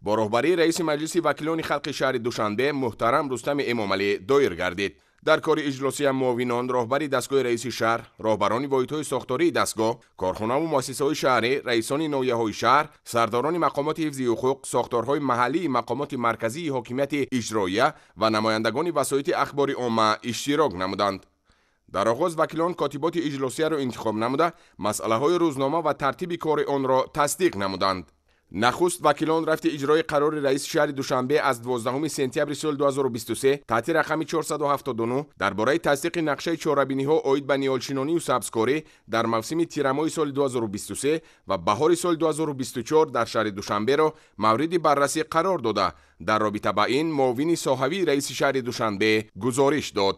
Бо роҳбарии раиси Маҷлиси вакилони халқи шаҳри Душанбе муҳтарам Рустами Эмомалӣ доир гардид. Дар кори иҷлосия муовинон, роҳбари дастгоҳи раиси шаҳр, роҳбарони воҳидҳои сохтории дастгоҳ, корхонаву муассисаҳои шаҳрӣ, раисони ноҳияҳои шаҳр, сардорони мақомоти ҳифзи ҳуқуқ, сохторҳои маҳаллии мақомоти марказии ҳокимияти иҷроия ва намояндагони васоити ахбори омма иштирок намуданд. Дар оғоз вакилон котиботи иҷлосияро интихоб намуда, масъалаҳои рӯзнома ва тартиби кори онро тасдиқ намуданд. Нахуст вакилон рафти иҷрои қарори раиси шаҳри Душанбе аз 12 сентябри соли 2023 таҳти рақами 479 дар бораи тасдиқи нақшаи чорабиниҳо оид ба ниҳолшинонию сабзкорӣ дар мавсими тирамоҳи соли 2023 ва баҳори соли 2024 дар шаҳри Душанберо мавриди баррасӣ қарор дода, дар робита ба ин муовини соҳавии раиси шаҳри Душанбе гузориш дод.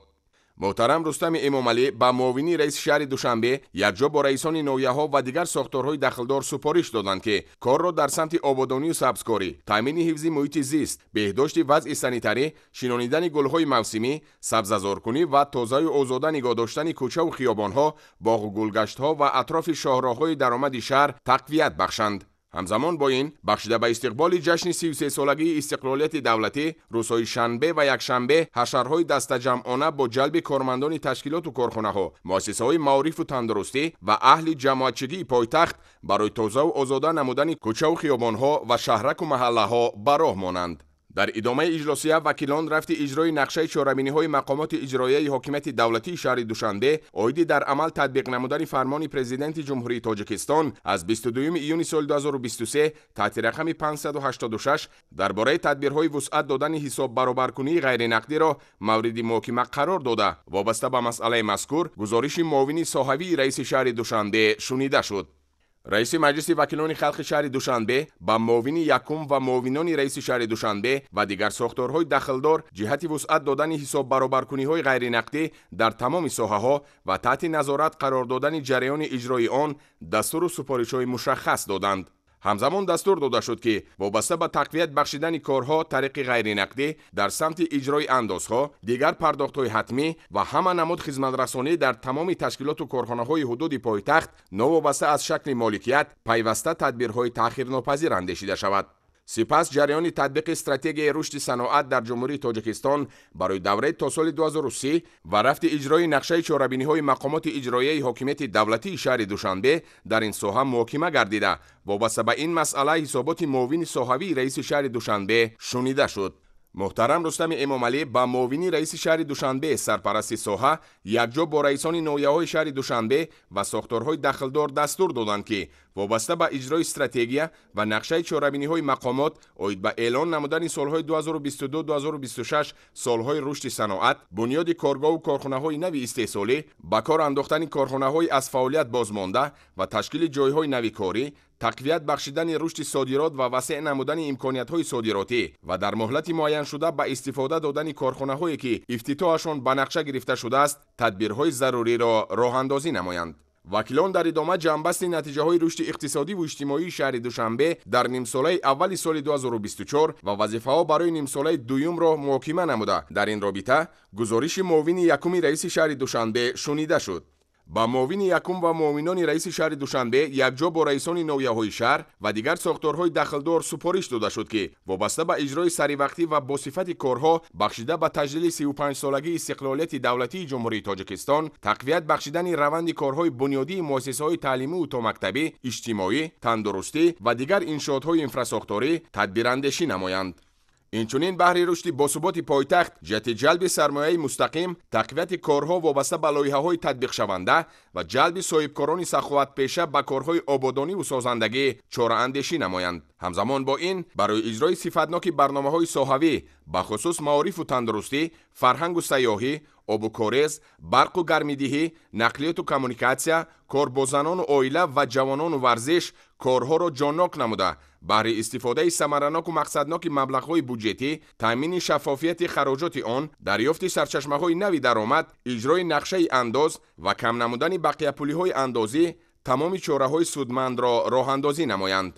Муҳтарам Рустами Эмомалӣ ба муовини раиси шаҳри Душанбе якҷо бо раисони ноҳияҳо ва дигар сохторҳои дахлдор супориш доданд, ки корро дар самти ободонию сабзкорӣ, таъмини ҳифзи муҳити зист, беҳдошти вазъи санитарӣ, шинонидани гулҳои мавсимӣ, сабзазоркунӣ ва тозаю озода нигоҳ доштани кӯчаву хиёбонҳо, боғу гулгаштҳо ва атрофи шоҳроҳҳои даромади шаҳр тақвият бахшанд. Ҳамзамон бо ин, бахшида ба истиқболи ҷашни 33-солагии истиқлолияти давлатӣ, рӯзҳои шанбе ва якшанбе ҳашарҳои дастаҷамъона бо ҷалби кормандони ташкилоту корхонаҳо, муассисаҳои маорифу тандурустӣ ва аҳли ҷамоатчигии пойтахт барои тозаву озода намудани кӯчаву хиёбонҳо ва шаҳраку маҳаллаҳо ба роҳ монанд. Дар идомаи иҷлосия вакилон рафти иҷрои нақшаи чорабиниҳои мақомоти иҷроияи ҳокимияти давлатии шаҳри Душанбе оиди дар амал татбиқ намудани фармони Президенти Ҷумҳурии Тоҷикистон аз 22 июни соли 2023 таҳти рақами 586 дар бораи тадбирҳои вусъат додани ҳисоббаробаркунии ғайринақдиро мавриди муҳокима қарор дода, вобаста ба масъалаи мазкур гузориши муовини соҳавии раиси шаҳри Душанбе шунида шуд. Раиси Маҷлиси вакилони халқи шаҳри Душанбе ба муовини якум ва муовинони раиси шаҳри Душанбе ва дигар сохторҳои дахлдор ҷиҳати вусъат додани ҳисоббаробаркуниҳои ғайринақдӣ дар тамоми соҳаҳо ва таҳти назорат қарор додани ҷараёни иҷрои он дастуру супоришҳои мушаххас доданд. Ҳамзамон дастур дода шуд, ки вобаста ба тақвият бахшидани корҳо тариқи ғайринақдӣ дар самти иҷрои андозҳо, дигар пардохтҳои ҳатмӣ ва ҳама намуд хизматрасонӣ дар тамоми ташкилоту корхонаҳои ҳудуди пойтахт новобаста аз шакли моликият пайваста тадбирҳои таъхирнопазир андешида шавад. Сипас ҷараёни татбиқи стратегияи рушди саноат дар Ҷумҳурии Тоҷикистон барои давраи то соли 2030 ва рафти иҷрои нақшаи чорабиниҳои мақомоти иҷроияи ҳокимияти давлатии шаҳри Душанбе дар ин соҳа муҳокима гардида, вобаста ба ин масъала ҳисоботи муовини соҳавии раиси шаҳри Душанбе шунида шуд. Муҳтарам Рустами Эмомалӣ ба муовини раиси шаҳри Душанбе, сарпарасти соҳа, якҷо бо раисони ноҳияҳои шаҳри Душанбе ва сохторҳои дахлдор дастур доданд, ки вобаста ба иҷрои стратегия ва нақшаи чорабиниҳои мақомот оид ба эълон намудани солҳои 2022-2026 солҳои рушди саноат, бунёди коргоҳу корхонаҳои нави истеҳсолӣ, ба кор андохтани корхонаҳои аз фаъолият бозмонда ва ташкили ҷойҳои нави корӣ, тақвият бахшидани рушди содирот ва васеъ намудани имкониятҳои содиротӣ ва дар муҳлати муайяншуда ба истифода додани корхонаҳое, ки ифтитоҳашон ба нақша гирифта шудааст, тадбирҳои заруриро роҳандозӣ намоянд. Вакилон дар идома ҷамъбасти натиҷаҳои рушди иқтисодиву иҷтимоии шаҳри Душанбе дар нимсолаи аввали соли 2024 ва вазифаҳо барои нимсолаи дуюмро муҳокима намуда, дар ин робита гузориши муовини якуми раиси шаҳри Душанбе шунида шуд. Ба муовини якум ва муовинони раиси шаҳри Душанбе якҷо бо раисони ноҳияҳои шаҳр ва дигар сохторҳои дахлдор супориш дода шуд, ки вобаста ба иҷрои саривақтӣ ва босифати корҳо бахшида ба таҷлили 35-солагии истиқлолияти давлатии Ҷумҳурии Тоҷикистон, тақвият бахшидани раванди корҳои бунёдии муассисаҳои таълимию томактабӣ, иҷтимоӣ, тандурустӣ ва дигар иншоотҳои инфрасохторӣ тадбирандешӣ намоянд. Инчунин баҳри рушди босуботи пойтахт ҷиҳати ҷалби сармояи мустақим, тақвияти корҳо вобаста ба лоиҳаҳои татбиқшаванда ва ҷалби соҳибкорони саховатпеша ба корҳои ободониву созандагӣ чораандешӣ намоянд. Ҳамзамон бо ин барои иҷрои сифатноки барномаҳои соҳавӣ, бахусус маорифу тандурустӣ, фарҳангу сайёҳӣ, обу корез, барқу гармидиҳӣ, нақлиёту коммуникатсия, кор бо занону оила ва ҷавонону варзиш корҳоро ҷоннок намуда, баҳри истифодаи самараноку мақсадноки маблағҳои буҷетӣ, таъмини шаффофияти хароҷоти он, дарёфти сарчашмаҳои нави даромад, иҷрои нақшаи андоз ва кам намудани бақияпулиҳои андозӣ тамоми чораҳои судмандро роҳандозӣ намоянд.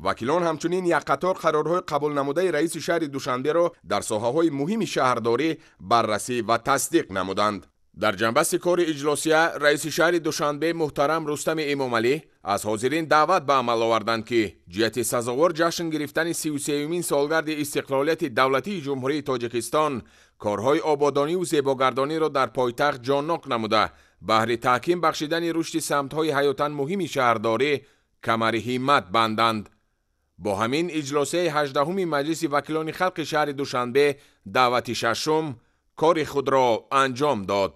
Вакилон ҳамчунин як қатор қарорҳои қабулнамудаи раиси шаҳри Душанберо дар соҳаҳои муҳими шаҳрдорӣ баррасӣ ва тасдиқ намуданд. Дар ҷанбасти кори иҷлосия раиси шаҳри Душанбе муҳтарам Рустами Эмомалӣ Аз ҳозирин даъват ба амал оварданд, ки ҷиҳати сазовор ҷашн гирифтани 33-юмин солгарди истиқлолияти давлатии Ҷумҳурии Тоҷикистон корҳои ободониву зебогардониро дар пойтахт ҷоннок намуда, баҳри таҳким бахшидани рушди самтҳои ҳаётан муҳими шаҳрдорӣ камари ҳиммат банданд. Бо ҳамин иҷлосияи 18-уми Маҷлиси вакилони халқи шаҳри Душанбе даъвати шашум кори худро анҷом дод.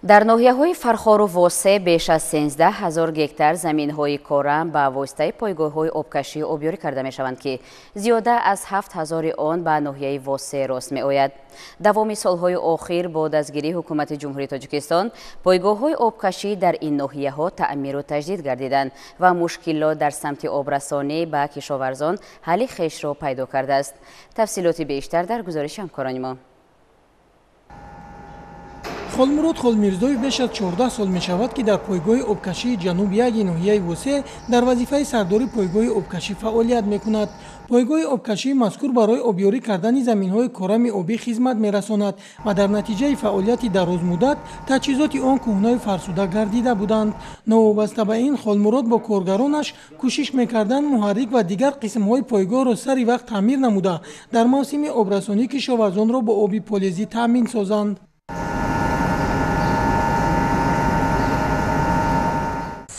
Дар ноҳияҳои Фархору Восе беш аз 13 ҳазор гектар заминҳои корам ба воситаи пойгоҳҳои обкашӣ обёрӣ карда мешаванд, ки зиёда аз 7 ҳазори он ба ноҳияи Восе рост меояд. Давоми солҳои охир бо дастгирии ҳукумати Ҷумҳурии Тоҷикистон пойгоҳҳои обкашӣ дар ин ноҳияҳо таъмиру таҷдид гардиданд ва мушкилот дар самти обрасонӣ ба кишоварзон ҳалли хешро пайдо кардааст. Тафсилоти бештар дар гузориши ҳамкорони мо. Холмурод Холмирзоев беш аз 14 сол мешавад, ки дар пойгоҳи обкашии ҷануб яки ноҳияи Восе дар вазифаи сардори пойгоҳи обкашӣ фаъолият мекунад. Пойгоҳи обкашии мазкур барои обёрӣ кардани заминҳои корами обӣ хизмат мерасонад ва дар натиҷаи фаъолияти дарозмуддат таҷҳизоти он кӯҳнаю фарсуда гардида буданд. Новобаста ба ин, Холмурод бо коргаронаш кӯшиш мекарданд муҳаррик ва дигар қисмҳои пойгоҳро сари вақт таъмир намуда, дар мавсими обрасонӣ кишоварзонро бо оби полезӣ таъмин созанд.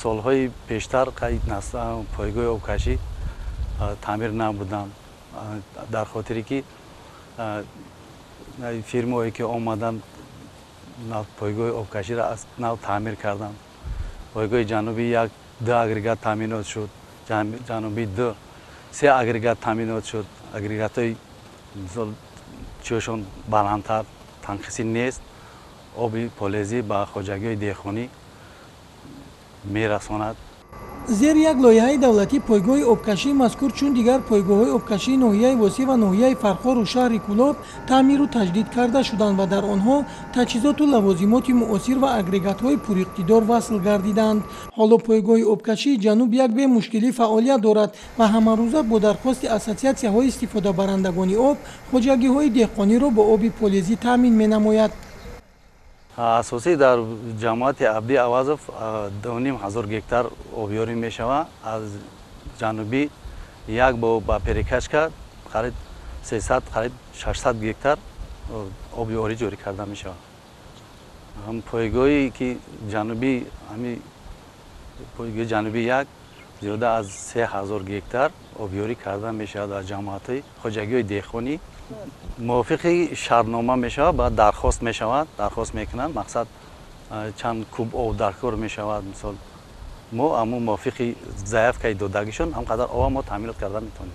Солҳои пештар пойгоҳи обкашӣ таъмир набуданд, дар хотире ки фирмаое ки омаданд пойгоҳи обкаширо аз нав таъмир карданд. Пойгоҳи ҷанубӣ як ду агрегат таъминот шуд, ҷанубӣ ду се агрегат таъминот шуд. Агрегатҳои мисол чӯшон баландтар, танқисӣ нест, оби полезӣ ба хоҷагиҳои деҳқонӣ мерасонад. Зери як лоиҳаи давлатӣ пойгоҳи обкашии мазкур чун дигар пойгоҳҳои обкашии ноҳияи Восеъ ва ноҳияи Фархору шаҳри Кӯлоб таъмиру таҷдид карда шуданд ва дар онҳо таҷҳизоту лавозимоти муосир ва агрегатҳои пуриқтидор васл гардиданд. Ҳоло пойгоҳи обкашии ҷануб як бемушкилӣ фаъолият дорад ва ҳамарӯза бо дархости ассотсиатсияҳои истифодабарандагони об хоҷагиҳои деҳқониро бо оби полезӣ таъмин менамояд. Асосӣ дар ҷамоати Абди Авазов 2,5 ҳазор гектар обёрӣ мешавад. Аз ҷанубӣ як ба перекачка қариб 300, қариб 600 гектар обёрӣ ҷорӣ карда мешавад. Пойгоҳе ки ҷанубӣ, ҳами пойгоҳи ҷанубӣ як зиёда аз 3000 гектар обёрӣ карда мешавад дар ҷамоатҳои хоҷагиҳои деҳқонӣ. Мувофиқи шартнома мешавад, баъд дархост мешавад, дархост мекунанд, мақсад чанд куб об даркор мешавад. Мисол, мо ҳамун мувофиқи заявкаи додагишон ҳам қадар об мо таъминот карда метавонем.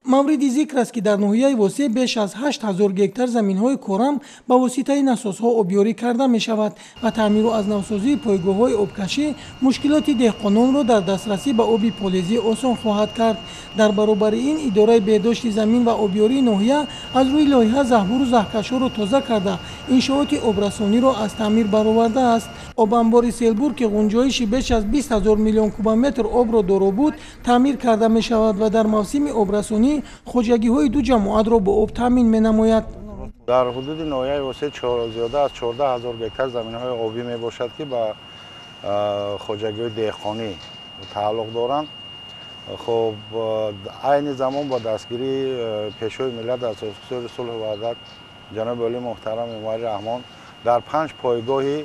Мавриди зикр аст, ки дар ноҳияи Восеъ беш аз 8 ҳазор гектар заминҳои корам ба воситаи насосҳо обёрӣ карда мешавад ва таъмиру аз навсозии пойгоҳҳои обкашӣ мушкилоти деҳқононро дар дастрасӣ ба оби полезӣ осон хоҳад кард. Дар баробари ин, идораи беҳдошти замин ва обёрии ноҳия аз рӯи лоиҳа заҳбуру заҳкашҳоро тоза карда, иншооти обрасониро аз таъмир баровардааст. Обанбори Селбур, ки ғунҷоиши беш аз 20 ҳазор миллион кубометр обро доро буд, таъмир карда мешавад ва дар мавсими обрасонӣ хоҷагиҳои ду ҷамоатро бо об таъмин менамояд. Дар ҳудуди ноҳияи Восеъ зиёда аз 14 ҳазор гектар заминҳои обӣ мебошад, ки ба хоҷагиҳои деҳқонӣ тааллуқ доранд. Хуб, айни замон бо дастгирии Пешвои миллат, Асосгузори сулҳу ваҳдат, ҷаноби олии муҳтарам Эмомалӣ Раҳмон, дар панҷ пойгоҳи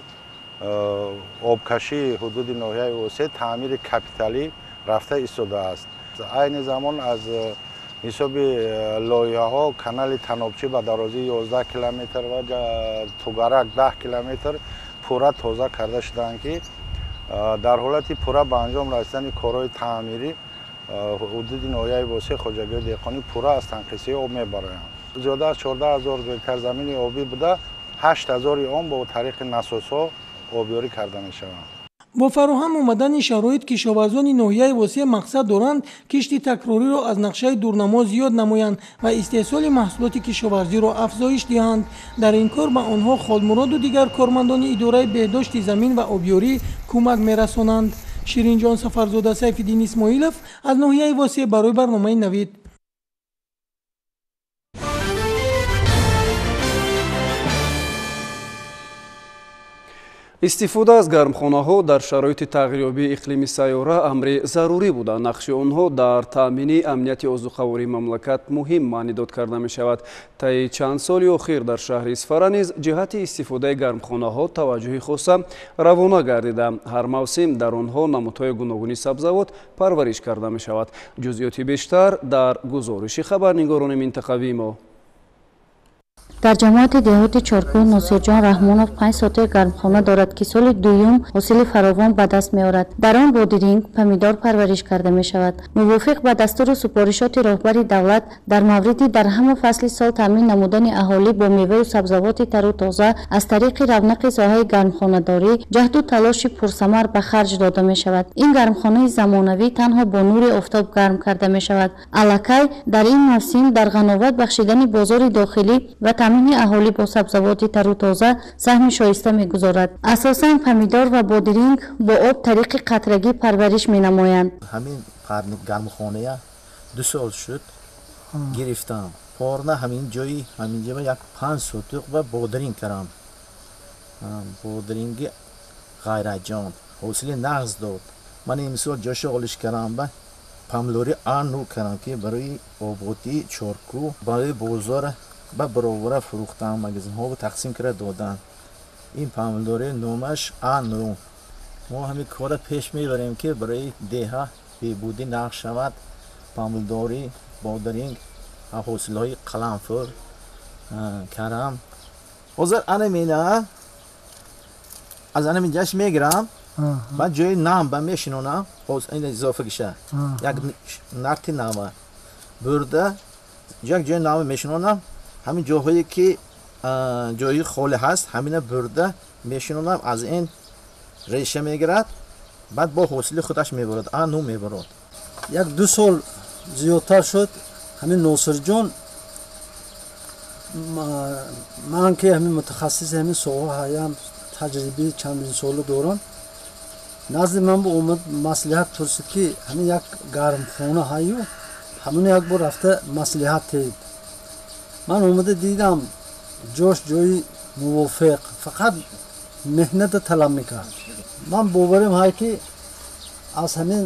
обкашии ҳудуди ноҳияи Восеъ таъмири капиталӣ рафта истодааст. Айни замон аз ҳисоби лоиҳаҳо канали Танобчӣ ба дарозии 11 километр ва Тугарак 10 километр пурра тоза карда шудаанд, ки дар ҳолати пурра ба анҷом расидани корҳои таъмирӣ ҳудуди ноҳияи Восеъ хоҷагиҳои деҳқонӣ пурра аз танқисии об мебароянд. Зиёда аз 14 ҳазор гектар замини обӣ буда, 8 ҳазори он бо тариқи насосҳо обёрӣ карда мешаванд. Бо фароҳам омадани шароит кишоварзони ноҳияи Восеъ мақсад доранд кишти такрориро аз нақшаи дурнамо зиёд намоянд ва истеҳсоли маҳсулоти кишоварзиро афзоиш диҳанд. Дар ин кор ба онҳо Холмуроду дигар кормандони идораи беҳдошти замин ва обёрӣ кӯмак мерасонанд. Ширинҷон Сафарзода, Сайфиддин Исмоилов аз ноҳияи Восеъ барои барномаи Навид. Истифода аз гармхонаҳо дар шароити тағйирёбии иқлими сайёра амри зарурӣ буда, нақши онҳо дар таъмини амнияти озуқавории мамлакат муҳим маънидод карда мешавад. Таи чанд соли охир дар шаҳри Исфара низ ҷиҳати истифодаи гармхонаҳо таваҷҷӯҳи хоса равона гардида. Ҳар мавсим дар онҳо намудҳои гуногуни сабзавот парвариш карда мешавад. Ҷузъиёти бештар дар гузориши хабарнигорони минтақавии мо. Дар ҷамоати деҳоти Чоркӯҳ Носирҷон Раҳмонов 5 сотих гармхона дорад, ки соли дуюм ҳосили фаровон ба даст меорад. Дар он бодиринг, помидор парвариш карда мешавад. Мувофиқ ба дастуру супоришоти роҳбари давлат дар мавриди дар ҳама фасли сол таъмин намудани аҳолӣ бо меваю сабзавоти тару тоза аз тариқи равнақи соҳаи гармхонадорӣ ҷаҳду талоши пурсамар ба харҷ дода мешавад. Ин гармхонаи замонавӣ танҳо бо нури офтоб гарм карда мешавад. Аллакай дар ин мавсим дар ғановат бахшидани бозори дохилӣ ва таъмини аҳолӣ бо сабзавоти тару тоза саҳми шоиста мегузорад. Асосан помидор ва бодиринг бо об тариқи қатрагӣ парвариш менамоянд. Ҳамин гармхоная 2 сол шуд гирифтам. Порна ҳамин ҷои ҳамин ҷо як 5 сотуқ ба бодиринг кардам. Бодиринги ғайраҷон ҳосили нағз дод. Ман имсол ҷошо олиш кардам ба помидори ану кардам, ки барои ободии Чоркӯҳ, барои бозор ба баровара фурӯхтан, магазинҳо тақсим карда додан. Ин помидори номаш ану. Мо ҳамин кора пеш мебарем, ки барои деҳа бебудӣ нағз шавад. Помидори, бодиринг, ҳосилҳои қаламфур, карам. Ҳозир ана мена аз ана минҷаш мегирам, баъд ҷои нам ба мешинонам, ин изофа гиша як нарти нама бурда як ҷои нама мешинонам. Ҳамин ҷоҳое ки ҷои холӣ ҳаст, ҳамина бурда мешинонам, аз ин реша мегирад, баъд бо ҳосили худаш мебарад, ану мебарад. 1-2 сол зиёдтар шуд. Ҳамин Носирҷон, ман ки ҳамин мутахассиси ҳамин соҳа ҳаям, таҷрибаи чандин сола дорам, назди ман омад маслиҳат пурсид, ки ҳамин як гармхона ҳаю, ҳамин як бор рафта маслиҳат теед. Ман омада дидам, ҷош ҷои мувофиқ, фақат меҳната талаб мекард. Ман боварим ҳай, ки аз ҳамин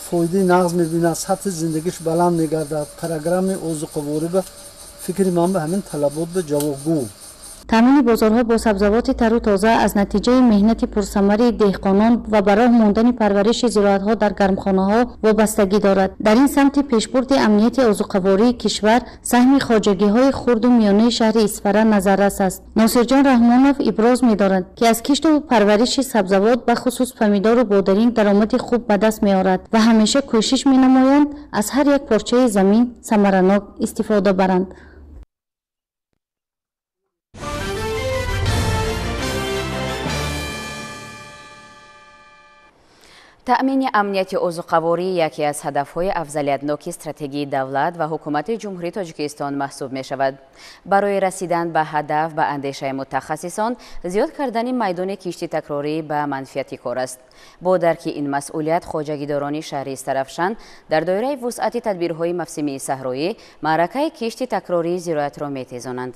фоидаи нағз мебинад, сатҳи зиндагиш баланд мегардад. Программаи озуқаворӣ ба фикри ман ба ҳамин талабот ба ҷавобгӯ. Таъмини бозорҳо бо сабзавоти тару тоза аз натиҷаи меҳнати пурсамари деҳқонон ва ба роҳ мондани парвариши зироатҳо дар гармхонаҳо вобастагӣ дорад. Дар ин самти пешбурди амнияти озуқавории кишвар саҳми хоҷагиҳои хурду миёнаи шаҳри Исфара назаррас аст. Носирҷон Раҳмонов иброз медорад, ки аз кишту парвариши сабзавот бахусус помидору бодиринг даромади хуб ба даст меорад ва ҳамеша кӯшиш менамоянд аз ҳар як порчаи замин самаранок истифода баранд. Таъмини амнияти озуқаворӣ яке аз ҳадафҳои афзалиятноки стратегии давлат ва ҳукумати Ҷумҳурии Тоҷикистон маҳсуб мешавад. Барои расидан ба ҳадаф ба андешаи мутахассисон зиёд кардани майдони кишти такрорӣ ба манфиати кор аст. Бо дарки ин масъулият хоҷагидорони шаҳри Истаравшан дар доираи вусъати тадбирҳои мавсимии саҳроӣ маъракаи кишти такрории зироатро метезонанд.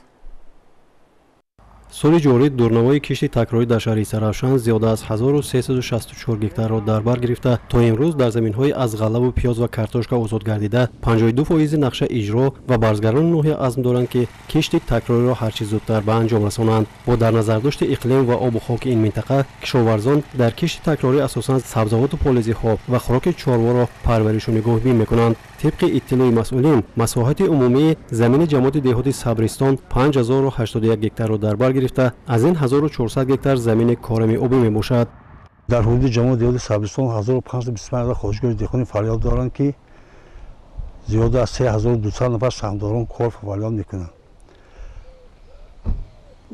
Соли ҷорӣ дурнамои кишти такрорӣ дар шаҳри Истаравшан зиёда аз 1364 гектарро дар бар гирифта, то имрӯз дар заминҳои аз ғаллаву пиёз ва картошка озод гардида 52% нақша иҷро ва барзгарони ноҳия азм доранд, ки кишти такрориро ҳарчи зудтар ба анҷом расонанд. Бо дар назардошти иқлим ва обу хоки ин минтақа кишоварзон дар кишти такрорӣ асосан сабзавоту полезиҳо ва хӯроки чорворо парваришу нигоҳбин мекунанд. Тибқи иттилои масъулин, масоҳати умумии замини ҷамоати деҳоти Сабристон 5081 гектарро дар бар гирифта, аз ин 1400 гектар замини корами обӣ мебошад. Дар ҳудуди ҷамоати деҳоти Сабристон 1525 хоҷагиҳои деҳқонӣ фаъолият доранд, ки зиёда аз 3200 нафар саҳмдорон кор фаъолият мекунанд.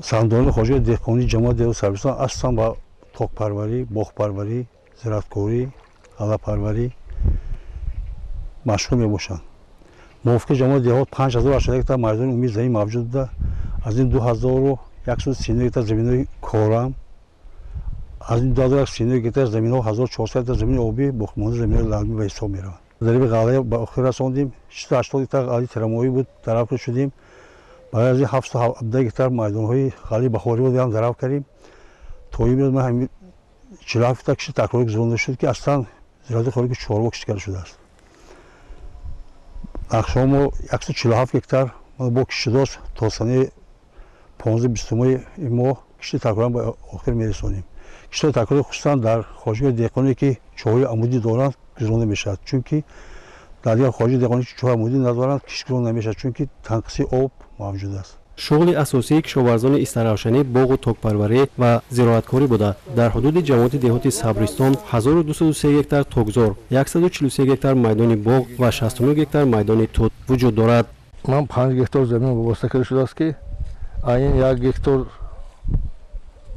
Саҳмдорони хоҷагиҳои деҳқонии ҷамоати деҳоти Сабристон асосан ба токпарварӣ, боғпарварӣ, зирааткорӣ, ғаллапарварӣ машғул мебошанд. Мувофиқи ҷамоати деҳот 5080 гектар майдони умумии замин мавҷуд буда, аз ин 2139 гектар заминҳои корам, аз ин 2139 гектар заминҳо 1400 гектар замини обӣ, боқимонда заминҳои лалмӣ ба ҳисоб мераванд. Зариби ғалла ба охир расондим, 680 гектар ғаллаи тирамоҳӣ буд, дарав шудим. Баъд аз ин 717 гектар майдонҳои ғаллаи баҳорӣ буд, ҳам дарав кардем. То имрӯз ман ҳамин 47 гектар кишти такрорӣ гузаронида шуд, ки аслан зироати хӯроки чорво кишт карда шудааст. Нақшаҳо мо 147 гектар бо кишт шудааст. То санаи 15-20 ин моҳ кишти такрорӣ ба охир мерасонем. Киштҳои такрорӣ хусусан дар хоҷагиҳои деҳқоне, ки чоҳҳои амудӣ доранд, гузаронида мешавад, чунки дар дигар хоҷагии деҳқоне, ки чоҳи амудӣ надоранд, кишт гузаронида намешавад, чунки танқиси об мавҷуд аст. Шуғли асосии кишоварзони Истаравшанӣ боғу токпарварӣ ва зироаткорӣ буда, дар ҳудуди ҷамоати деҳоти Сабристон 1203 гектар токзор, 143 гектар майдони боғ ва 69 гектар майдони тут вуҷуд дорад. Ман 5 гектар замин вобаста карда шудааст, ки айн 1 гектар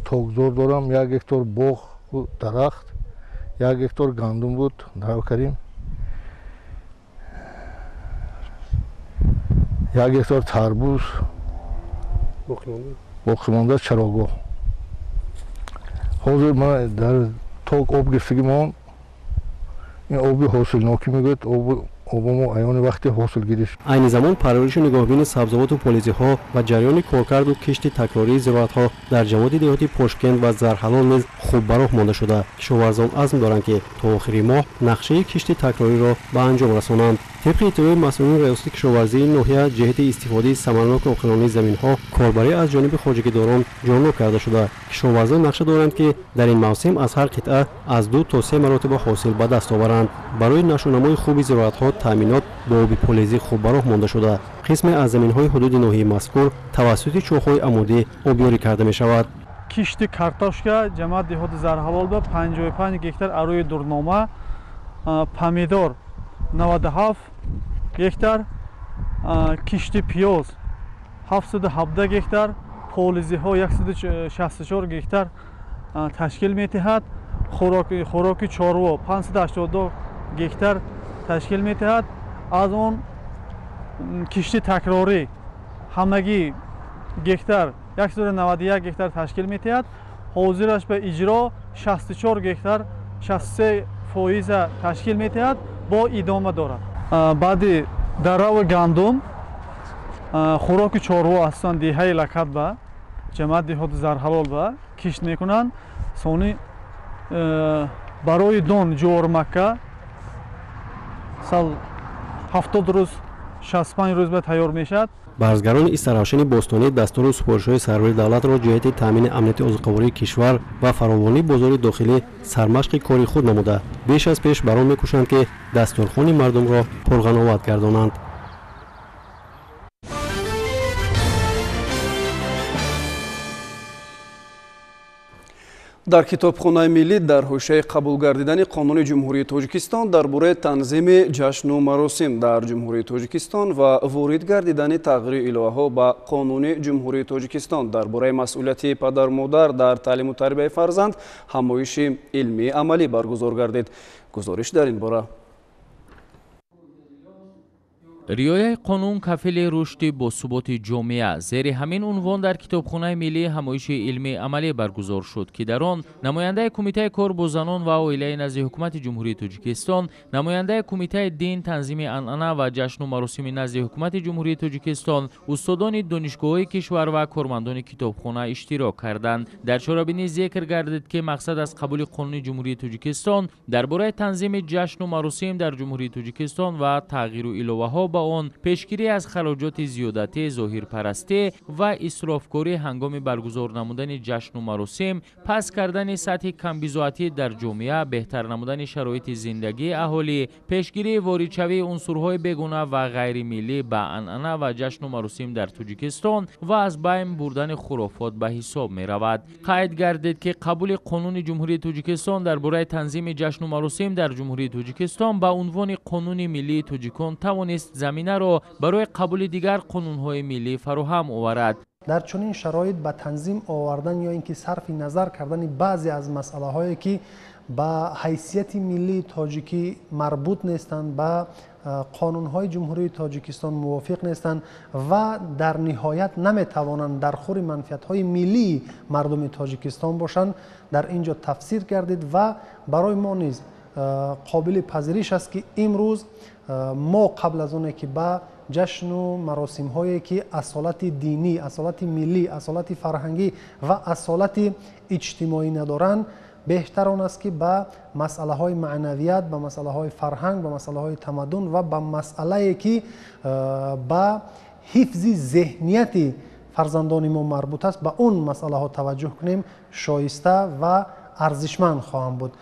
токзор дорам, 1 гектар боғ дарахт, 1 гектар гандум буд дарав кардем, 1 гектар тарбуз, боқимонда чарогоҳ. Ҳозир ман дар ток об гирифтагимон, ин оби ҳосилнокӣ мегӯяд, обамо аёни вақти ҳосил гирифт. Айни замон парваришу нигоҳбини сабзавоту полизиҳо ва ҷараёни коркарду кишти такрории зироатҳо дар ҷамоати деҳоти Пошкент ва Зарҳалол низ хуб ба роҳ монда шуда, кишоварзон азм доранд, ки то охири моҳ нақшаи кишти такрориро ба анҷом расонанд. Тибқи иттилои масъулини раёсати кишоварзии ноҳия, ҷиҳати истифодаи самараноки оқилонаи заминҳо корбарӣ аз ҷониби хоҷагидорон ҷоннок карда шуда, кишоварзон нақша доранд, ки дар ин мавсим аз ҳар қитъа аз 2 то 3 маротиба ҳосил ба даст оваранд. Барои нашъунамои хуби зироатҳо таъминот бо оби полезӣ хуб ба роҳ монда шуда, қисме аз заминҳои ҳудуди ноҳияи мазкур тавассути чоҳҳои амудӣ обёрӣ карда мешавад. Кишти картошка ҷамоат деҳоти Зарҳалол ба 55 гектар арӯи дурнома, помидор 97 гектар, кишти пиёз 717 гектар, полизиҳо 164 гектар ташкил медиҳад, хӯроки чорво 582 гектар ташкил медиҳад. Аз он кишти такрорӣ ҳамагӣ гектар 191 гектар ташкил медиҳад. Ҳозираш ба иҷро 64 гектар 63% ташкил медиҳад, бо идома дорад. Баъди дарави гандум хӯроки чорво асосан деҳаи Лакат ба ҷамоат деҳоти Зарҳалол ба кишт мекунанд. Сони барои дон ҷувормакка сал 70 рӯз 65 рӯз ба тайёр мешавад. Барзгарони Истаравшани бостонӣ дастуру супоришҳои сарвари давлатро ҷиҳати таъмини амнияти озуқавории кишвар ва фаровонии бозори дохилӣ сармашқи кори худ намуда, беш аз пеш бар он мекӯшанд, ки дастурхони мардумро пурғановат гардонанд. Дар Китобхонаи миллӣ дар ҳошияи қабул гардидани Қонуни Ҷумҳурии Тоҷикистон дар бораи танзими ҷашну маросим дар Ҷумҳурии Тоҷикистон ва ворид гардидани тағйиру иловаҳо ба Қонуни Ҷумҳурии Тоҷикистон дар бораи масъулияти падару-модар дар таълиму тарбияи фарзанд ҳамоиши илмии амалӣ баргузор гардид. Гузориш дар ин бора. Риояи қонун кафили рушди босуботи ҷомеа. Зери ҳамин унвон дар Китобхонаи миллӣ ҳамоиши илмии амалӣ баргузор шуд, ки дар он намояндаи Кумитаи кор бо занон ва оилаи назди Ҳукумати Ҷумҳурии Тоҷикистон, намояндаи Кумитаи дин, танзими анъана ва ҷашну маросими назди Ҳукумати Ҷумҳурии Тоҷикистон, устодони донишгоҳҳои кишвар ва кормандони китобхона иштирок карданд. Дар чорабинӣ зикр гардид, ки мақсад аз қабули Қонуни Ҷумҳурии Тоҷикистон дар бораи танзими ҷашну маросим дар Ҷумҳурии Тоҷикистон ва тағйиру иловаҳо ба он пешгирӣ аз хароҷоти зиёдатӣ, зоҳирпарастӣ ва исрофкорӣ ҳангоми баргузор намудани ҷашну маросим, паст кардани сатҳи камбизоатӣ дар ҷомеа, беҳтар намудани шароити зиндагии аҳолӣ, пешгирии воридшавии унсурҳои бегуна ва ғайримиллӣ ба анъана ва ҷашну маросим дар Тоҷикистон ва аз байн бурдани хурофот ба ҳисоб меравад. Қайд гардид, ки қабули Қонуни Ҷумҳурии Тоҷикистон дар бораи танзими ҷашну маросим дар Ҷумҳурии Тоҷикистон ба унвони Қонуни миллии тоҷикон тавонист заминаро барои қабули дигар қонунҳои миллӣ фароҳам оварад. Дар чунин шароит ба танзим овардан ё ин ки сарфи назар кардани баъзе аз масъалаҳое ки ба ҳайсияти миллии тоҷикӣ марбут нестанд, ба қонунҳои Ҷумҳурии Тоҷикистон мувофиқ нестанд ва дар ниҳоят наметавонанд дар хури манфиатҳои миллии мардуми Тоҷикистон бошанд, дар ин ҷо тафсир гардид ва барои мо низ қобили пазириш аст, ки имрӯз мо қабл аз оне ки ба ҷашну маросимҳое ки асолати динӣ, асолати миллӣ, асолати фарҳангӣ ва асолати иҷтимоӣ надоранд, беҳтар он аст ки ба масъалаҳои маънавият, ба масъалаҳои фарҳанг, ба масъалаҳои тамаддун ва ба масъалае ки ба ҳифзи зеҳнияти фарзандони мо марбут аст, ба он масъалаҳо таваҷҷӯҳ кунем, шоиста ва арзишманд хоҳам буд.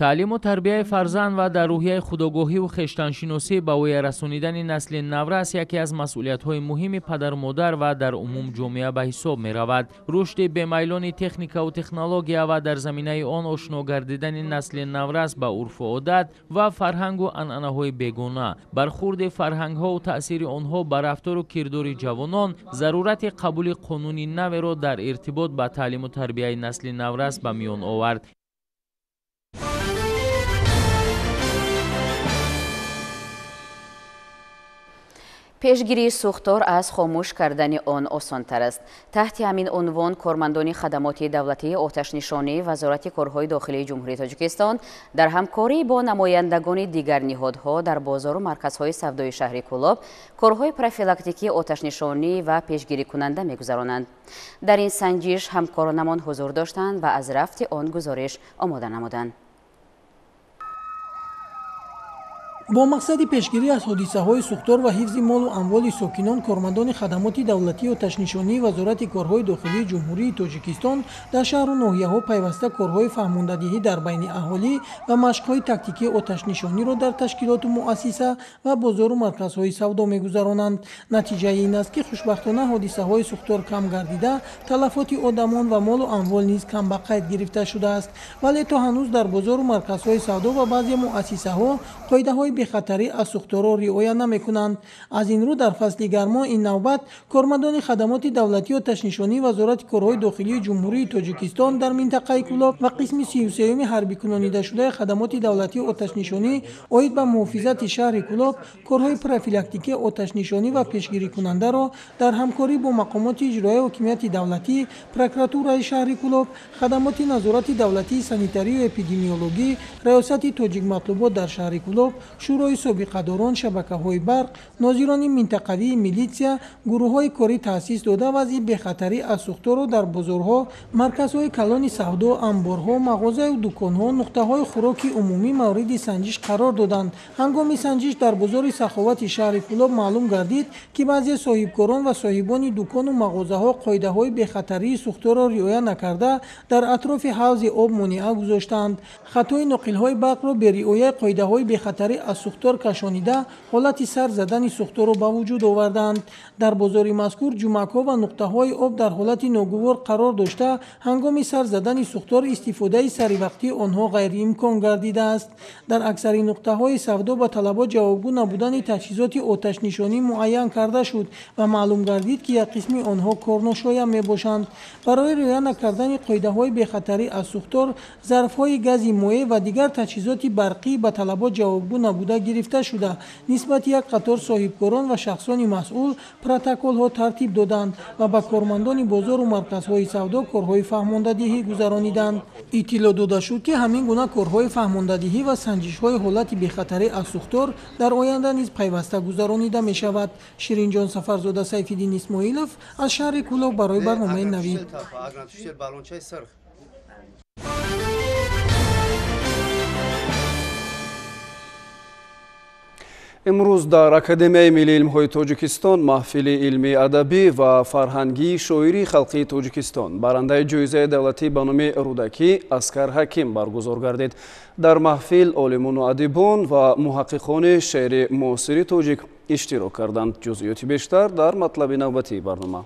Таълиму тарбияи фарзанд ва дар рӯҳияи худогоҳиву хештаншиносӣ ба воя расонидани насли наврас яке аз масъулиятҳои муҳими падару модар ва дар умум ҷомеа ба ҳисоб меравад. Рушди бемайлони техникаву технология ва дар заминаи он ошно гардидани насли наврас ба урфу одат ва фарҳангу анъанаҳои бегона, бархурди фарҳангҳову таъсири онҳо ба рафтору кирдори ҷавонон зарурати қабули қонуни наверо дар иртибот ба таълиму тарбияи насли наврас ба миён овард. Пешгирии сӯхтор аз хомӯш кардани он осонтар аст. Таҳти ҳамин унвон кормандони хадамоти давлатии оташнишонии Вазорати корҳои дохилии Ҷумҳурии Тоҷикистон дар ҳамкорӣ бо намояндагони дигар ниҳодҳо дар бозору марказҳои савдои шаҳри Кӯлоб корҳои профилактикии оташнишонӣ ва пешгирикунанда мегузаронанд. Дар ин санҷиш ҳамкоронамон ҳузур доштанд ва аз рафти он гузориш омода намуданд. Бо мақсади пешгирӣ аз ҳодисаҳои сӯхтор ва ҳифзи молу амволи сокинон, кормандони хадамоти давлатии оташнишонии Вазорати корҳои дохилии Ҷумҳурии Тоҷикистон дар шаҳру ноҳияҳо пайваста корҳои фаҳмондадиҳӣ дар байни аҳолӣ ва машқҳои тактикии оташнишониро дар ташкилоту муассиса ва бозору марказҳои савдо мегузаронанд. Натиҷаи ин аст, ки хушбахтона ҳодисаҳои сӯхтор кам гардида, талафоти одамон ва молу амвол низ кам ба қайд гирифта шудааст. Вале то ҳанӯз дар бозору марказҳои савдо ва баъзе муассисаҳо қоидаҳои бехатарӣ аз сӯхторро риоя намекунанд. Аз ин рӯ дар фасли гармо ин навбат кормандони хадамоти давлатии оташнишонии Вазорати корҳои дохилии Ҷумҳурии Тоҷикистон дар минтақаи Кӯлоб ва қисми 33-юми ҳарбикунонидашудаи хадамоти давлатии оташнишонӣ оид ба муҳофизати шаҳри Кӯлоб корҳои профилактикии оташнишонӣ ва пешгирикунандаро дар ҳамкорӣ бо мақомоти иҷроияи ҳокимияти давлатӣ, прокуратураи шаҳри Кӯлоб, хадамоти назорати давлатии санитарию эпидемиологӣ, раёсати тоҷикматлубот дар шаҳри Кӯлоб, шӯрои собиқадорон, шабакаҳои барқ, нозирони минтақавии милитсия, гурӯҳҳои корӣ таъсис дода вазъи бехатарӣ аз сӯхторро дар бозорҳо, марказҳои калони савдо, амборҳо, мағозаю дуконҳо, нуқтаҳои хӯроки умумӣ мавриди санҷиш қарор доданд. Ҳангоми санҷиш дар бозори Саховати шаҳри Кӯлоб маълум гардид, ки баъзе соҳибкорон ва соҳибони дукону мағозаҳо қоидаҳои бехатарии сӯхторро риоя накарда дар атрофи ҳавзи об монеа гузоштаанд. Хатои ноқилҳои барқро бе риояи қоидаҳои бехатарӣ аз сӯхтор кашонида ҳолати сар задани сӯхторро ба вуҷуд оварданд. Дар бозори мазкур ҷумакҳо ва нуқтаҳои об дар ҳолати ногувор қарор дошта, ҳангоми сар задани сӯхтор истифодаи саривақтии онҳо ғайриимкон гардидааст. Дар аксари нуқтаҳои савдо ба талабот ҷавобгӯ набудани таҷҳизоти оташнишонӣ муайян карда шуд ва маълум гардид, ки як қисми онҳо корношоям мебошанд. Барои риоя накардани қоидаҳои бехатарӣ аз сӯхтор, зарфҳои гази моеъ ва дигар таҷҳизоти барқӣ ба талабот ҷавобгӯ набуда гирифта шуда, нисбати як қатор соҳибкорон ва шахсони масъул протоколҳо тартиб доданд ва ба кормандони бозору марказҳои савдо корҳои фаҳмондадиҳӣ гузарониданд. Иттилоъ дода шуд, ки ҳамин гуна корҳои фаҳмондадиҳӣ ва санҷишҳои ҳолати бехатарӣ аз сӯхтор дар оянда низ пайваста гузаронида мешавад. Ширинҷон Сафарзода, Сайфиддин Исмоилов аз шаҳри Кӯлоб барои барномаи Навид. Имрӯз дар Академияи миллии илмҳои Тоҷикистон маҳфили илмии адабӣ ва фарҳангии шоирии халқии Тоҷикистон барандаи ҷоизаи давлатӣ ба номи Рӯдакӣ Аскар Ҳаким баргузор гардид. Дар маҳфил олимону адибон ва муҳаққиқони шеъри муосири тоҷик иштирок карданд. Ҷузъиёти бештар дар матлаби навбатии барнома.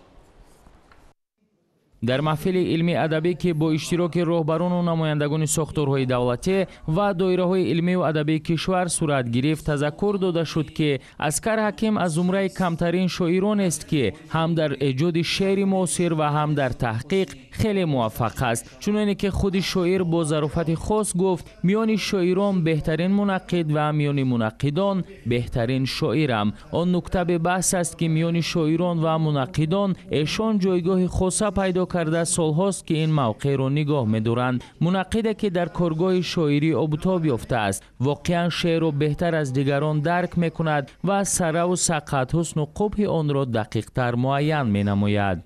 Дар маҳфили илмии адабӣ, ки бо иштироки роҳбарону намояндагони сохторҳои давлатӣ ва доираҳои илмию адабии кишвар сурат гирифт, тазаккур дода шуд, ки Аскар Ҳаким аз зумраи камтарин шоиронест, ки ҳам дар эҷоди шеъри муосир ва ҳам дар таҳқиқ хеле муваффақ аст. Чуноне ки худи шоир бо зарофати хос гуфт: миёни шоирон беҳтарин мунаққид ва миёни мунаққидон беҳтарин шоирам. Он нукта бебаҳс аст, ки миёни шоирон ва мунаққидон эшон ҷойгоҳи хоса пайдо карда, солҳост, ки ин мавқеъро нигоҳ медоранд. Мунаққиде, ки дар коргоҳи шоирӣ обутоб ёфтааст, воқеан шеърро беҳтар аз дигарон дарк мекунад ва сараву сақат, ҳусну қубҳи онро дақиқтар муайян менамояд.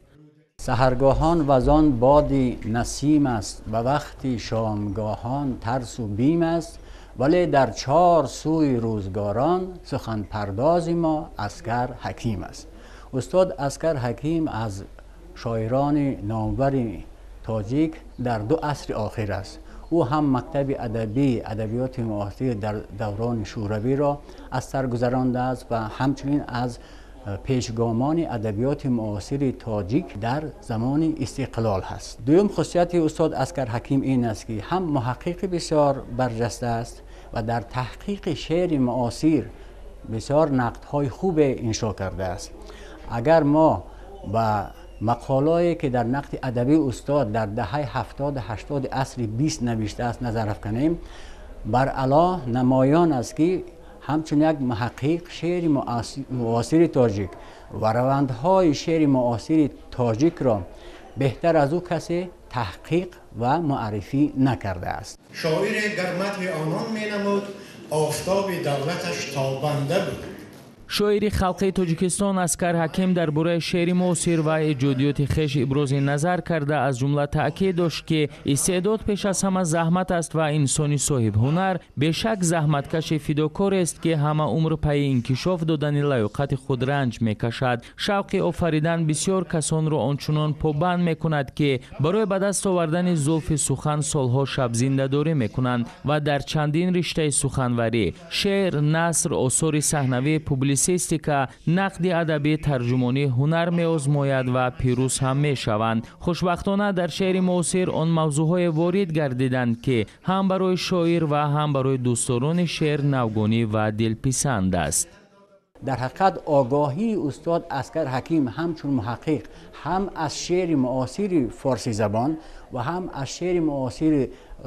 Саҳаргоҳон вазон боди насим аст, ба вақти шомгоҳон тарсу бим аст, вале дар чор сӯи рӯзгорон суханпардози мо Аскар Ҳаким аст. Устод Аскар Ҳаким аз шоирони номвари тоҷик дар ду асри охир аст. Ӯ ҳам мактаби адабӣ, адабиёти муосир дар даврони шӯравиро аз сар гузарондааст ва ҳамчунин аз пешгомони адабиёти муосири тоҷик дар замони истиқлол ҳаст. Дуюм хусусияти устод Аскар Ҳаким ин аст, ки ҳам муҳаққиқи бисёр барҷаста аст ва дар таҳқиқи шеъри муосир бисёр нақдҳои хубе иншо кардааст. Агар мо ба мақолое ки дар нақди адабии устод дар даҳаи 70-80 асри 20 навиштааст назар афканем, баръало намоён аст, ки ҳамчун як муҳаққиқ шеъри муосири тоҷик ва равандҳои шеъри муосири тоҷикро беҳтар аз ӯ касе таҳқиқ ва муаррифӣ накардааст. Шоире гар мадҳи онон менамуд, офтоби давлаташ тобанда буд. Шоири халқии Тоҷикистон Аскар Ҳаким дар бораи шеъри муосир ва эҷодиёти хеш ибрози назар карда, аз ҷумла таъкид дошт, ки истеъдод пеш аз ҳама заҳмат аст ва инсони соҳибҳунар бешак заҳматкаши фидокорест, ки ҳама умр пайи инкишоф додани лаёқати худ ранҷ мекашад. Шавқи офаридан бисёр касонро ончунон побанд мекунад, ки барои ба даст овардани зулфи сухан солҳо шабзиндадорӣ мекунанд ва дар чандин риштаи суханварӣ, шеър, наср, осори саҳнавӣ, публисистика, нақди адабӣ, тарҷумонӣ ҳунар меозмояд ва пирӯз ҳам мешаванд. Хушбахтона, дар шеъри муосир он мавзӯъҳое ворид гардиданд, ки ҳам барои шоир ва ҳам барои дӯстдорони шеър навгонӣ ва дилписанд аст. Дар ҳақиқат огоҳии устод Аскар Ҳаким ҳамчун муҳаққиқ ҳам аз шеъри муосири форсизабон ва ҳам аз шеъри муосири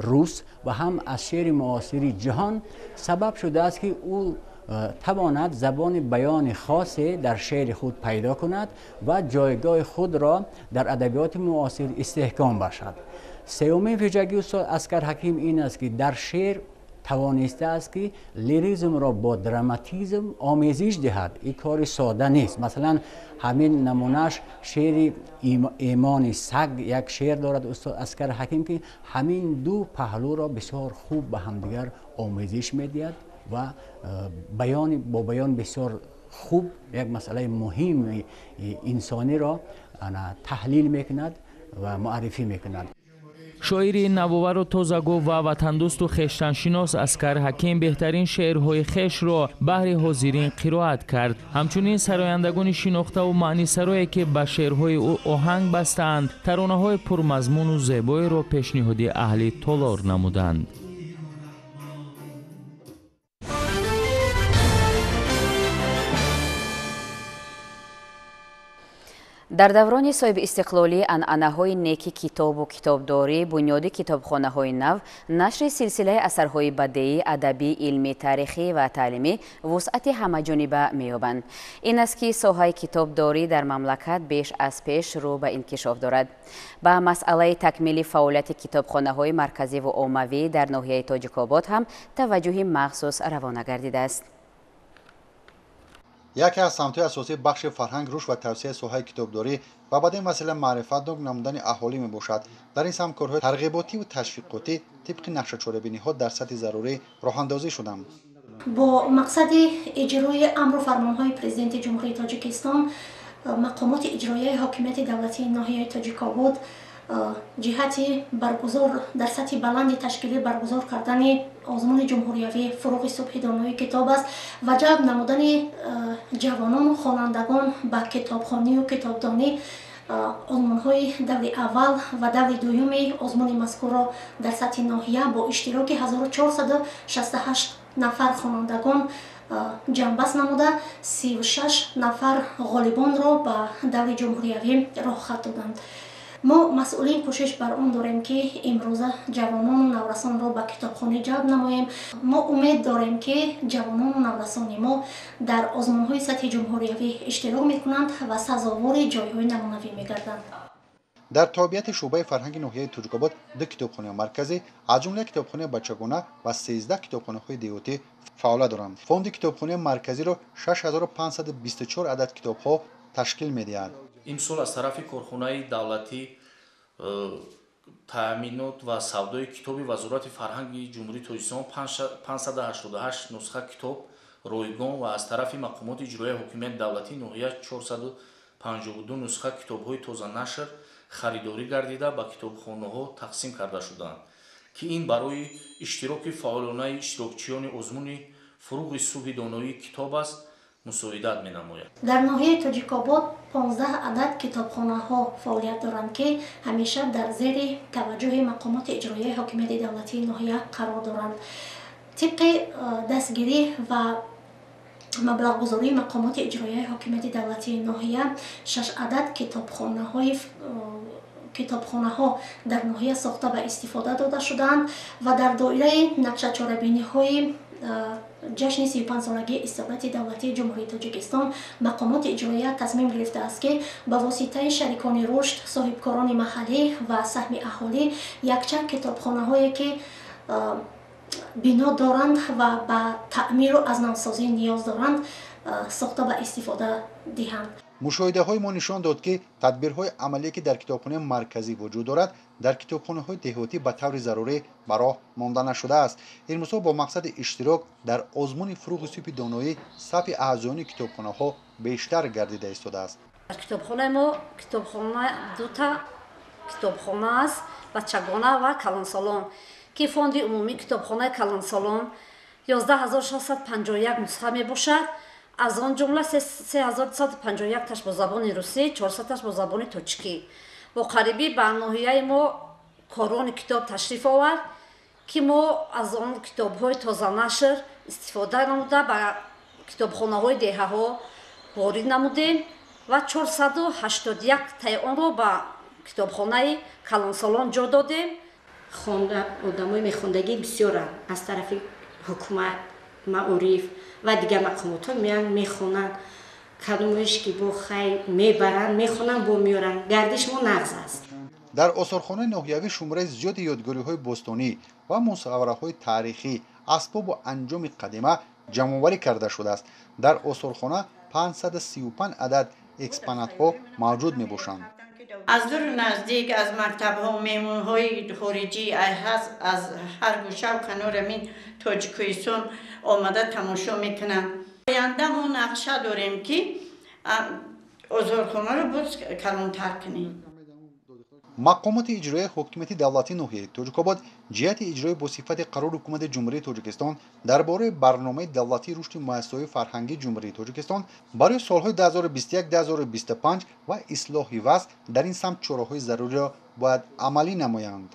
рус ва ҳам аз шеъри муосири ҷаҳон сабаб шудааст, ки ӯ тавонад забони баёни хосе дар шеъри худ пайдо кунад ва ҷойгоҳи худро дар адабиёти муосир истеҳком бахшад. Сеюмин вижагии устод Аскар Ҳаким ин аст, ки дар шеър тавонистааст, ки лиризмро бо драматизм омезиш диҳад. Ин кори сода нест. Масалан, ҳамин намунааш шеъри Имони саг, як шеър дорад устод Аскар Ҳаким, ки ҳамин ду паҳлӯро бисёр хуб ба ҳамдигар омезиш медиҳад ва бо баён бисёр хуб як масъалаи муҳими инсониро таҳлил мекунад ва муаррифӣ мекунад. Шоири навовару тозагӯ ва ватандӯсту хештаншинос Аскар Ҳаким беҳтарин шеърҳои хешро баҳри ҳозирин қироат кард. Ҳамчунин сарояндагони шинохтаву маънисарое, ки ба шеърҳои ӯ оҳанг бастаанд, таронаҳои пурмазмуну зебоеро пешниҳоди аҳли толор намуданд. Дар даврони соҳибистиқлолӣ анъанаҳои неки китобу китобдорӣ, бунёди китобхонаҳои нав, нашри силсилаи асарҳои бадеӣ, адабӣ, илмӣ, таърихӣ ва таълимӣ вусъати ҳамаҷониба меёбанд. Ин аст, ки соҳаи китобдорӣ дар мамлакат беш аз пеш рӯ ба инкишоф дорад. Ба масъалаи такмили фаъолияти китобхонаҳои марказиву оммавӣ дар ноҳияи Тоҷикобод ҳам таваҷҷӯҳи махсус равона гардидааст. Яке аз самтҳои асосии бахши фарҳанг, рушд ва тавсияи соҳаи китобдорӣ ва баъд ин масъала маърифатнок намудани аҳолӣ мебошад. Дар ин самт корҳои тарғиботиву ташвиқотӣ тибқи нақшачорабиниҳо дар сатҳи зарурӣ роҳандозӣ шуданд. Бо мақсади иҷрои амру фармонҳои Президенти Ҷумҳурии Тоҷикистон, мақомоти иҷроияи ҳокимияти давлатии ноҳияи Тоҷикобод ҷиҳати баргузор дар сатҳи баланди ташкилӣ баргузор кардани озмуни ҷумҳуриявӣ «Фуруғи субҳи донои китоб» аст ва ҷалб намудани ҷавонону хонандагон ба китобхонию китобдонӣ, озмунҳои даври аввал ва даври дуюми озмуни мазкурро дар сатҳи ноҳия бо иштироки 1468 нафар хонандагон ҷамъбаст намуда, 36 нафар ғолибонро ба даври ҷумҳуриявӣ роҳхат доданд. Мо масъулин кӯшиш бар он дорем, ки имрӯза ҷавонону наврасонро ба китобхонӣ ҷалб намоем. Мо умед дорем, ки ҷавонону наврасони мо дар озмунҳои сатҳи ҷумҳуриявӣ иштирок мекунанд ва сазовори ҷойҳои намунавӣ мегарданд. Дар тобеияти шӯъбаи фарҳанги ноҳияи Тоҷикобод 2 китобхонаи марказӣ, аз ҷумла китобхонаи бачагона ва 13 китобхонаҳои деҳотӣ фаъолият доранд. Фонди китобхонаи марказиро 6524 адад китобҳо ташкил медиҳад. Имсол аз тарафи корхонаи давлатӣ таъминот ва савдои китоби Вазорати фарҳанги Ҷумҳурии Тоҷикистон 588 нусха китоб ройгон ва аз тарафи мақомоти иҷроияи ҳокимияти давлатии ноҳия 452 нусха китобҳои тозанашр харидорӣ гардида ба китобхонаҳо тақсим карда шуданд, ки ин барои иштироки фаъолонаи иштирокчиёни озмуни фуруғи субҳи доноии китоб аст мусоидат менамояд. Дар ноҳияи Тоҷикобод 15 адад китобхонаҳо фаъолият доранд, ки ҳамеша дар зери таваҷҷӯҳи мақомоти иҷроияи ҳокимияти давлатии ноҳия қарор доранд. Тибқи дастгирӣ ва маблағгузории мақомоти иҷроияи ҳокимияти давлатии ноҳия 6 адад китобхонаҳо дар ноҳия сохта ба истифода дода шудаанд ва дар доираи нақшачорабиниҳои ҷашни 35-солагии истиқлолияти давлатии Ҷумҳурии Тоҷикистон мақомоти иҷроия тасмим гирифтааст, ки ба воситаи шарикони рушд, соҳибкорони маҳаллӣ ва саҳми аҳолӣ якчанд китобхонаҳое ки бино доранд ва ба таъмиру аз навсозӣ ниёз доранд сохта ба истифода диҳанд. Мушоҳидаҳои мо нишон дод, ки тадбирҳои амалие, ки дар китобхонаи марказӣ вуҷуд дорад, дар китобхонаҳои деҳотӣ ба таври зарурӣ ба роҳ монда нашудааст. Имрӯзҳо бо мақсади иштирок дар озмуни фуруғи субҳи доноӣ сафи аъзоёни китобхонаҳо бештар гардида истодааст. Дар китобхонаи мо китобхона дута китобхона аст, бачагона ва калонсолон, ки фонди умумии китобхонаи калонсолон 11651 нусха мебошад. Аз он ҷумла 3251 таш бо забони русӣ, 400 таш бо забони тоҷикӣ. Бо қарибӣ ба ноҳияи мо корони китоб ташриф овард, ки мо аз он китобҳои тозанашр истифода намуда ба китобхонаҳои деҳаҳо ворид намудем ва 481 таи онро ба китобхонаи калонсолон ҷо додем. Хонда одамои мехондагӣ бисёранд, аз тарафи ҳукумат, маориф ва дигар мақомотҳо меянд, мехонанд, кадомоиш ки бо хайр мебаранд, мехонанд, бо меоранд. Гардиш мо нағз аст. Дар осорхонаи ноҳиявӣ шумораи зиёди ёдгориҳои бостонӣ ва мусаввараҳои таърихӣ, асбобу анҷоми қадима ҷамъоварӣ карда шудааст. Дар осорхона 535 адад экспонатҳо мавҷуд мебошанд. Аз дуру наздик, аз мактабҳо, меҳмонҳои хориҷӣ аз ҳар гӯшаву канори ҳамин Тоҷикистон омада тамошо мекунанд. Оянда мо нақша дорем, ки озорхонаро боз калонтар кунем. Мақомоти иҷроияи ҳокимияти давлатии ноҳияи Тоҷикобод ҷиҳати иҷрои бо сифати қарори ҳукумати Ҷумҳурии Тоҷикистон дар бораи барномаи давлатии рушди муассисаҳои фарҳангии Ҷумҳурии Тоҷикистон барои солҳои 2021-2025 ва ислоҳи вазъ дар ин самт чораҳои заруриро бояд амалӣ намоянд.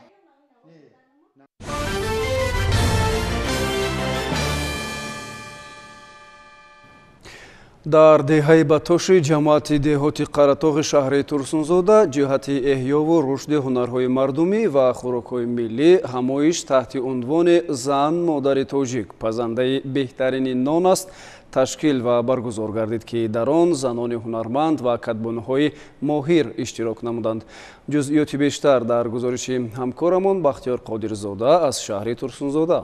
Дар деҳаи Батоши ҷамоати деҳоти Қаратоғи шаҳри Турсунзода ҷиҳати эҳёву рушди ҳунарҳои мардумӣ ва хӯрокҳои миллӣ ҳамоиш таҳти унвони «Зан модари тоҷик пазандаи беҳтарини нон аст» ташкил ва баргузор гардид, ки дар он занони ҳунарманд ва кадбонуҳои моҳир иштирок намуданд. Ҷузъиёти бештар дар гузориши ҳамкорамон Бахтиёр Қодирзода аз шаҳри Турсунзода.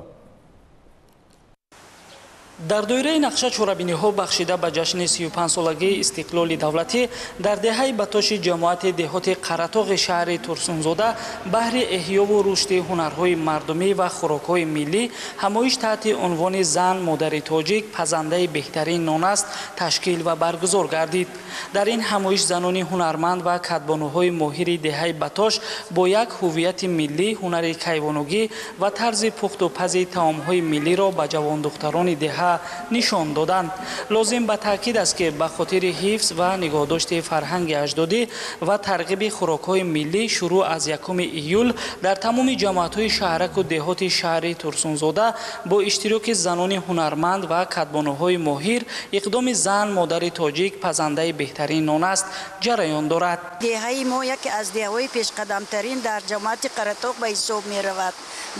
Дар доираи нақша чорабиниҳо бахшида ба ҷашни 35-солагии истиқлоли давлатӣ дар деҳаи Батоши ҷамоати деҳоти Қаратоғи шаҳри Турсунзода баҳри эҳёву рушди ҳунарҳои мардумӣ ва хӯрокҳои миллӣ ҳамоиш таҳти унвони «Зан модари тоҷик пазандаи беҳтарин нон аст» ташкил ва баргузор гардид. Дар ин ҳамоиш занони ҳунарманд ва кадбонуҳои моҳири деҳаи Батош бо як ҳуввияти миллӣ, ҳунари кайвонугӣ ва тарзи пухту пази таомҳои миллиро ба ҷавондухтарони деҳа нишон доданд. Лозим ба таъкид аст, ки ба хотири ҳифз ва нигоҳдошти фарҳанги аҷдодӣ ва тарғиби хӯрокҳои миллӣ шурӯъ аз 1 июл дар тамоми ҷамоатҳои шаҳраку деҳоти шаҳри Турсунзода бо иштироки занони ҳунарманд ва кадбонуҳои моҳир иқдоми «Зан модари тоҷик пазандаи беҳтарин нон аст» ҷараён дорад. Деҳаи мо яке аз деҳаҳои пешқадамтарин дар ҷамоати Қаратоғ ба ҳисоб меравад.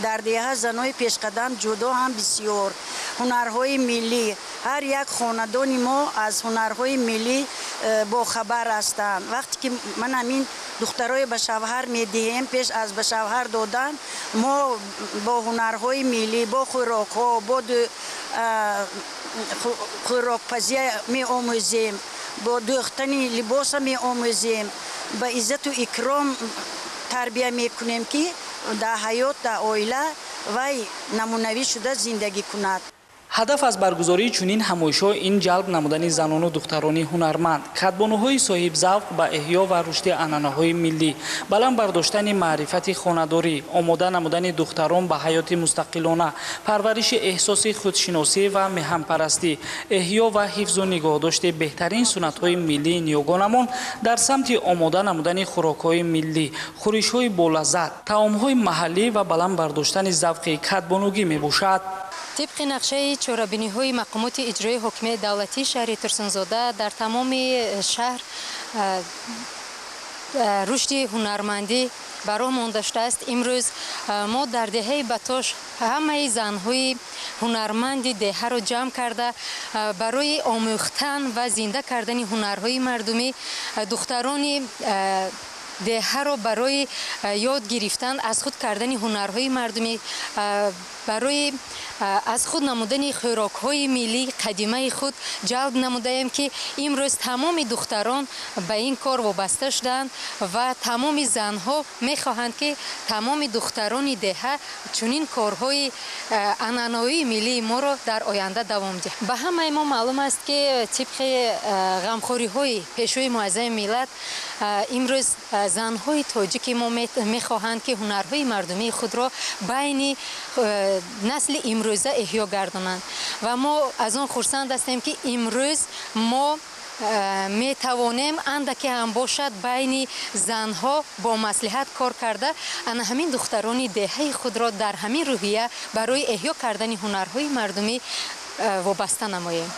Дар деҳа занои пешқадам ҷудо ҳам бисёр, ҳунарҳои миллӣ. Ҳар як хонадони мо аз ҳунарҳои миллӣ бохабар ҳастанд. Вақте ки ман ҳамин духтарои ба шавҳар медиҳем, пеш аз ба шавҳар додан мо бо ҳунарҳои миллӣ, бо хӯрокҳо, бо хӯрокпазия меомӯзем, бо дӯхтани либоса меомӯзем, ба иззату икром тарбия мекунем, ки дар ҳаёт, дар оила вай намунавӣ шуда зиндагӣ кунад. Ҳадаф аз баргузории чунин ҳамоишҳо ин ҷалб намудани занону духтарони ҳунарманд, кадбонуҳои соҳибзавқ ба эҳё ва рушди анъанаҳои миллӣ, баланд бардоштани маърифати хонадорӣ, омода намудани духтарон ба ҳаёти мустақилона, парвариши эҳсоси худшиносӣ ва меҳанпарастӣ, эҳё ва ҳифзу нигоҳдошти беҳтарин суннатҳои миллии ниёгонамон дар самти омода намудани хӯрокҳои миллӣ, хӯришҳои болаззат, таомҳои маҳаллӣ ва баланд бардоштани завқи кадбонугӣ мебошад. Тибқи нақшаи чорабиниҳои мақомоти иҷроии ҳокимияти давлатии шаҳри Турсунзода дар тамоми шаҳр рушди ҳунармандӣ ба роҳ монда шудааст. Имрӯз мо дар деҳаи Батош ҳамаи занҳои ҳунарманди деҳаро ҷамъ карда барои омӯхтан ва зинда кардани ҳунарҳои мардумӣ, духтарони деҳаро барои ёд гирифтан, аз худ кардани ҳунарҳои мардумӣ, барои аз худ намудани хӯрокҳои миллии қадимаи худ ҷалб намудаем, ки имрӯз тамоми духтарон ба ин кор вобаста шуданд ва тамоми занҳо мехоҳанд, ки тамоми духтарони деҳа чунин корҳои анъанавии миллии моро дар оянда давом диҳанд. Ба ҳамаи мо маълум аст, ки тибқи ғамхориҳои пешвои муаззами миллат имрӯз занҳои тоҷики мо мехоҳанд, ки ҳунарҳои мардумии худро байни насли имрӯза эҳё гардонанд ва мо аз он хурсанд ҳастем, ки имрӯз мо метавонем андаке ҳам бошад байни занҳо бо маслиҳат кор карда ана ҳамин духтарони деҳаи худро дар ҳамин рӯҳия барои эҳё кардани ҳунарҳои мардумӣ вобаста намоем.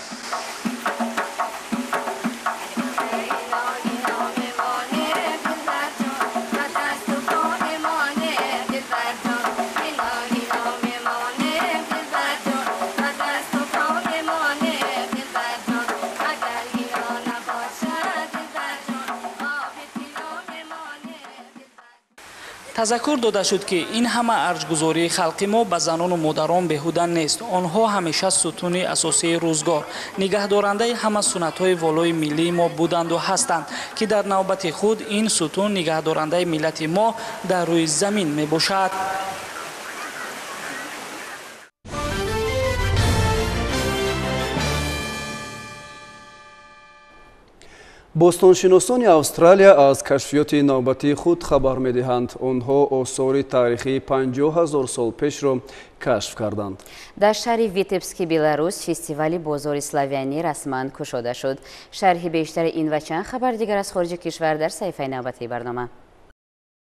Тазаккур дода шуд, ки ин ҳама арҷгузории халқи мо ба занону модарон беҳуда нест. Онҳо ҳамеша сутуни асосии рӯзгор, нигаҳдорандаи ҳама суннатҳои волои миллии мо буданду ҳастанд, ки дар навбати худ ин сутун нигаҳдорандаи миллати мо дар рӯи замин мебошад. Бостоншиносони Австралия аз кашфиёти навбатии худ хабар медиҳанд. Онҳо осори таърихии 50 000 сол пешро кашф карданд. Дар шаҳри Витебски Беларус фестивали бозори славянӣ расман кушода шуд. Шарҳи бештари ин ва чанд хабар дигар аз хориҷи кишвар дар саҳифаи навбатии барнома.